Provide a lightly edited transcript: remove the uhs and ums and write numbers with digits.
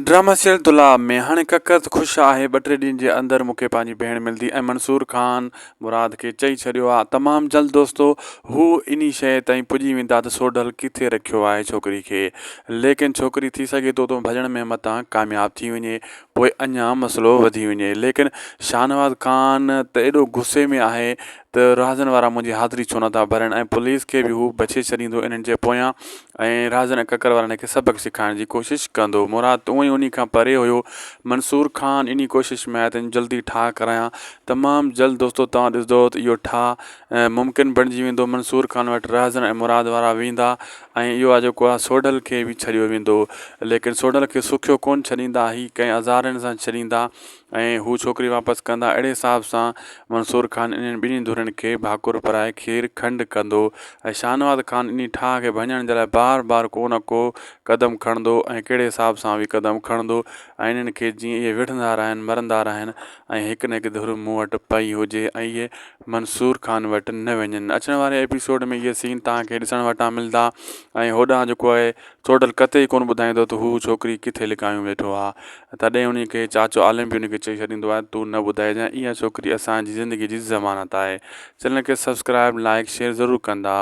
Drama serial دولاب ۾ هاڻي ڪڪر ته خوش آهي ٻه ٽي ڏينهن جي اندر مونکي پنهنجي ڀيڻ ملدي ۽ منصور خان مراد کي چئي ڇڏيو آ تمام جلد دوستو هو انهي شيء تائين پڄي ويندا ته سوڍل ڪٿي رکيو آهي ڇوڪري کي ليڪن ڇوڪري ٿي سگهي ٿو ته ڀڄڻ ۾ متان ڪامياب ٿي وڃي پوء اڃا مسئلو وڌي وڃي ليڪن شاهنواز خان ته ايڏو غصي ۾ آهي ته رهزن وارا منهنجي حاضري ڇو نٿا ڀرين ۽ پوليس کي به هو بڇي ڇڏيندو انهن جي پويان ۽ رازن ۽ ڪڪر وارن کي سبق سيکارڻ جي ڪوشش ڪندو. مراد ته اونئن ئي انهي کان پري هيو. منصور خان انهي ڪوشش ۾ آهي ته جلدي ٺاهه ڪرايان. تمام جلد دوستو توهان ڏسندو ته اهو ٺاهه ممڪن بڻجي ويندو. منصور خان وٽ رهزن ۽ مراد وارا ويندا ۽ اهو آهي جيڪو آهي سوڍل کي به ڇڏيو ويندو. ليڪن سوڍل کي سکيو ڪونه ڇڏيندا. هي ڪنهن ازارن سان ڇڏيندا. ۽ هو ڇوڪري واپس ڪندا. اهڙي حساب سان منصور خان انهن ٻنهي ڌرين کي ڀاڪر پرائي کير کنڊ ڪندو ۽ شاهنواز خان انهي ٺاهه کي ڀڃڻ جي لاء بار بار ڪو نه ڪو قدم کڻندو ۽ ڪهڙي حساب سان به قدم کڻندو ۽ انهن کي جيئن اهي وڙهندا رهن مرندا رهن ۽ هڪ نه هڪ ڌر مون وٽ پئي هجي ۽ اهي منصور خان وٽ نه وڃن. اچڻ واري ايپيسوڊ ۾ اهي سين توهان کي ڏسڻ وٽان ملندا ۽ هوڏانهن جيڪو آهي سوڍل قطعي ڪونه ٻڌائيندو ته هو ڇوڪري ڪٿي لڪايون ويٺو آ. تڏهن انهي کي چاچو عالم به ان کي چئي ڇڏيندو آهي تون نه ٻڌائجانء اها ڇوڪري اسان جي زندگي جي ضمانت آهي. چينل کي سبسڪرائب لائيڪ شيئر ضرور ڪندا.